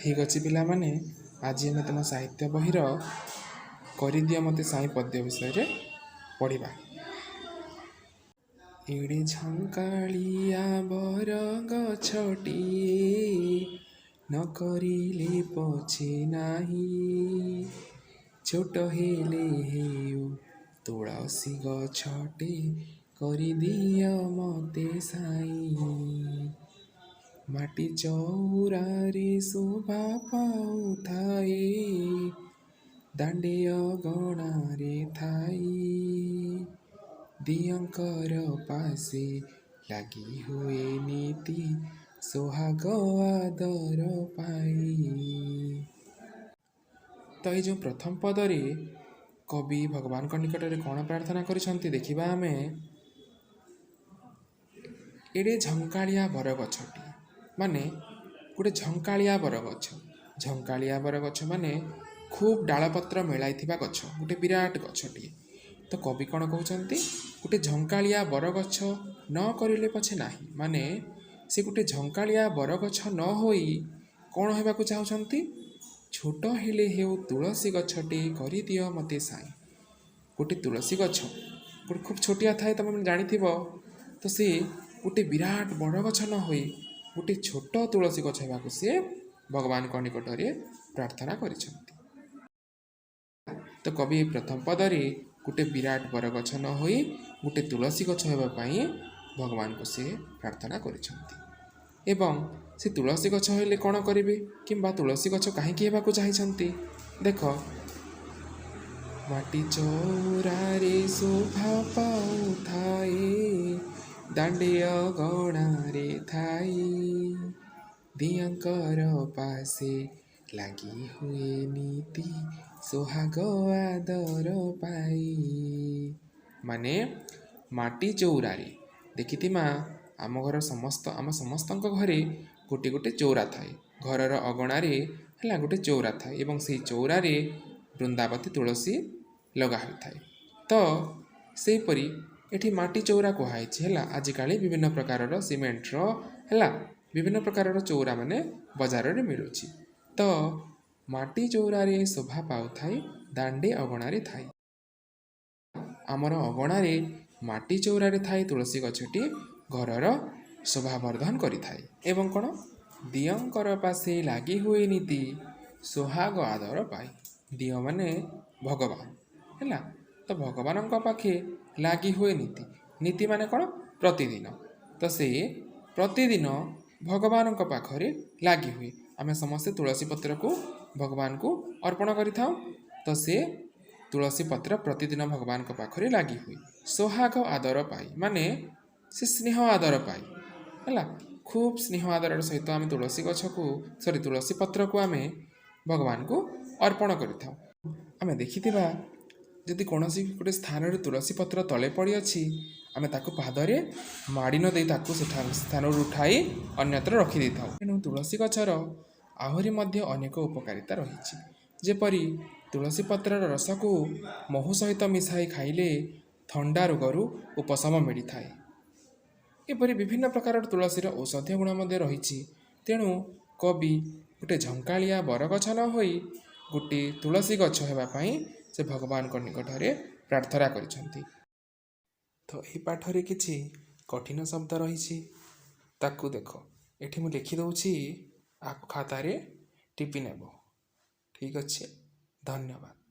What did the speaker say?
ଠିକ୍ ଅଛି ପିଲାମାନେ, ଆଜି ଆମେ ତୁମ ସାହିତ୍ୟ ବହିର "କରିଦିଅ ମୋତେ ସାଇଁ" ପଦ୍ୟ ବିଷୟରେ ପଢ଼ିବା। ଏଡ଼େ ଝଙ୍କାଳିଆ ବର ଗଛଟିଏ ନ କରିଲେ ପଛେ ନାହିଁ, ଛୋଟ ହେଲେ ହେଉ ତୁଳସୀ ଗଛଟେ କରିଦିଅ ମତେ ସାଇଁ। ମାଟି ଚଉରାରେ ଶୋଭା ପାଉଥାଏ, ଦାଣ୍ଡେ ଅଗଣାରେ ଥାଇ, ଦିଅଙ୍କର ପାଶେ ଲାଗି ହୁଏ ନିତି ସୋହାଗ ଆଦର ପାଇ। ତ ଏଇ ଯେଉଁ ପ୍ରଥମ ପଦରେ କବି ଭଗବାନଙ୍କ ନିକଟରେ କ'ଣ ପ୍ରାର୍ଥନା କରିଛନ୍ତି, ଦେଖିବା ଆମେ। ଏଡ଼େ ଝଙ୍କାଳିଆ ବରଗଛଟି, ମାନେ ଗୋଟେ ଝଙ୍କାଳିଆ ବରଗଛ। ଝଙ୍କାଳିଆ ବରଗଛ ମାନେ ଖୁବ୍ ଡାଳପତ୍ର ମେଳାଇଥିବା ଗଛ, ଗୋଟେ ବିରାଟ ଗଛଟିଏ। ତ କବି କ'ଣ କହୁଛନ୍ତି? ଗୋଟେ ଝଙ୍କାଳିଆ ବରଗଛ ନ କରିଲେ ପଛେ ନାହିଁ, ମାନେ ସେ ଗୋଟେ ଝଙ୍କାଳିଆ ବରଗଛ ନ ହୋଇ କ'ଣ ହେବାକୁ ଚାହୁଁଛନ୍ତି? ଛୋଟ ହେଲେ ହେଉ ତୁଳସୀ ଗଛଟି କରିଦିଅ ମୋତେ ସାଇଁ। ଗୋଟେ ତୁଳସୀ ଗଛ ଗୋଟେ ଖୁବ୍ ଛୋଟିଆ ଥାଏ, ତମେ ଜାଣିଥିବ। ତ ସେ ଗୋଟେ ବିରାଟ ବଡ଼ ଗଛ ନ ହୋଇ ଗୋଟେ ଛୋଟ ତୁଳସୀ ଗଛ ହେବାକୁ ସିଏ ଭଗବାନଙ୍କ ନିକଟରେ ପ୍ରାର୍ଥନା କରିଛନ୍ତି। ତ କବି ପ୍ରଥମ ପଦରେ ଗୋଟେ ବିରାଟ ବରଗଛ ନ ହୋଇ ଗୋଟେ ତୁଳସୀ ଗଛ ହେବା ପାଇଁ ଭଗବାନଙ୍କୁ ସେ ପ୍ରାର୍ଥନା କରିଛନ୍ତି। ଏବଂ ସେ ତୁଳସୀ ଗଛ ହେଲେ କ'ଣ କରିବେ କିମ୍ବା ତୁଳସୀ ଗଛ କାହିଁକି ହେବାକୁ ଚାହିଁଛନ୍ତି, ଦେଖ। ମାଟି ଚଉରାରେ ଶୋଭା ପାଉଥାଏ, ଦାଣ୍ଡେ ଅଗଣାରେ ଥାଇ, ଦିଅଙ୍କର ପାଶେ ଲାଗି ହୁଏ ନିତି ସୋହାଗ ଆଦର ପାଇ। ମାନେ ମାଟି ଚଉରାରେ, ଦେଖିଥିମା, ଆମ ଘର ସମସ୍ତ ଆମ ସମସ୍ତଙ୍କ ଘରେ ଗୋଟେ ଗୋଟେ ଚଉରା ଥାଏ। ଘରର ଅଗଣାରେ, ହେଲା, ଗୋଟେ ଚଉରା ଥାଏ ଏବଂ ସେଇ ଚଉରାରେ ବୃନ୍ଦାବତୀ ତୁଳସୀ ଲଗା ହୋଇଥାଏ। ତ ସେହିପରି ଏଠି ମାଟି ଚଉରା କୁହାହେଇଛି, ହେଲା। ଆଜିକାଲି ବିଭିନ୍ନ ପ୍ରକାରର ସିମେଣ୍ଟର, ହେଲା, ବିଭିନ୍ନ ପ୍ରକାରର ଚଉରା ମାନେ ବଜାରରେ ମିଳୁଛି। ତ ମାଟି ଚଉରାରେ ଶୋଭା ପାଉଥାଏ, ଦାଣ୍ଡେ ଅଗଣାରେ ଥାଇ, ଆମର ଅଗଣାରେ ମାଟି ଚଉରାରେ ଥାଇ ତୁଳସୀ ଗଛଟି ଘରର ଶୋଭାବର୍ଦ୍ଧନ କରିଥାଏ। ଏବଂ କ'ଣ? ଦିଅଙ୍କର ପାଶେ ଲାଗି ହୁଏ ନୀତି ସୋହାଗ ଆଦର ପାଇ। ଦିଅ ମାନେ ଭଗବାନ, ହେଲା। ତ ଭଗବାନଙ୍କ ପାଖେ ଲାଗି ହୁଏ ନୀତି। ନୀତି ମାନେ କ'ଣ? ପ୍ରତିଦିନ। ତ ସେ ପ୍ରତିଦିନ ଭଗବାନଙ୍କ ପାଖରେ ଲାଗି ହୁଏ। ଆମେ ସମସ୍ତେ ତୁଳସୀ ପତ୍ରକୁ ଭଗବାନଙ୍କୁ ଅର୍ପଣ କରିଥାଉ। ତ ସେ ତୁଳସୀ ପତ୍ର ପ୍ରତିଦିନ ଭଗବାନଙ୍କ ପାଖରେ ଲାଗି ହୁଏ। ସୋହାଗ ଆଦର ପାଇ ମାନେ ସେ ସ୍ନେହ ଆଦର ପାଇ, ହେଲା। ଖୁବ୍ ସ୍ନେହ ଆଦରର ସହିତ ଆମେ ତୁଳସୀ ଗଛକୁ, ସରି, ତୁଳସୀ ପତ୍ରକୁ ଆମେ ଭଗବାନଙ୍କୁ ଅର୍ପଣ କରିଥାଉ। ଆମେ ଦେଖିଥିବା, ଯଦି କୌଣସି ଗୋଟେ ସ୍ଥାନରେ ତୁଳସୀ ପତ୍ର ତଳେ ପଡ଼ିଅଛି, ଆମେ ତାକୁ ପାଦରେ ମାଡ଼ି ନ ଦେଇ ତାକୁ ସେଠା ସ୍ଥାନରୁ ଉଠାଇ ଅନ୍ୟତ୍ର ରଖିଦେଇଥାଉ। ତେଣୁ ତୁଳସୀ ଗଛର ଆହୁରି ମଧ୍ୟ ଅନେକ ଉପକାରିତା ରହିଛି। ଯେପରି ତୁଳସୀ ପତ୍ରର ରସକୁ ମହୁ ସହିତ ମିଶାଇ ଖାଇଲେ ଥଣ୍ଡା ରୋଗରୁ ଉପଶମ ମିଳିଥାଏ। ଏପରି ବିଭିନ୍ନ ପ୍ରକାରର ତୁଳସୀର ଔଷଧୀୟ ଗୁଣ ମଧ୍ୟ ରହିଛି। ତେଣୁ କବି ଗୋଟେ ଝଙ୍କାଳିଆ ବରଗଛ ନ ହୋଇ ଗୋଟିଏ ତୁଳସୀ ଗଛ ହେବା ପାଇଁ ସେ ଭଗବାନଙ୍କ ନିକଟରେ ପ୍ରାର୍ଥନା କରିଛନ୍ତି। ତ ଏହି ପାଠରେ କିଛି କଠିନ ଶବ୍ଦ ରହିଛି, ତାକୁ ଦେଖ, ଏଠି ମୁଁ ଲେଖିଦେଉଛି, ଆକୁ ଖାତାରେ ଟିପି ନେବ। ଠିକ୍ ଅଛି, ଧନ୍ୟବାଦ।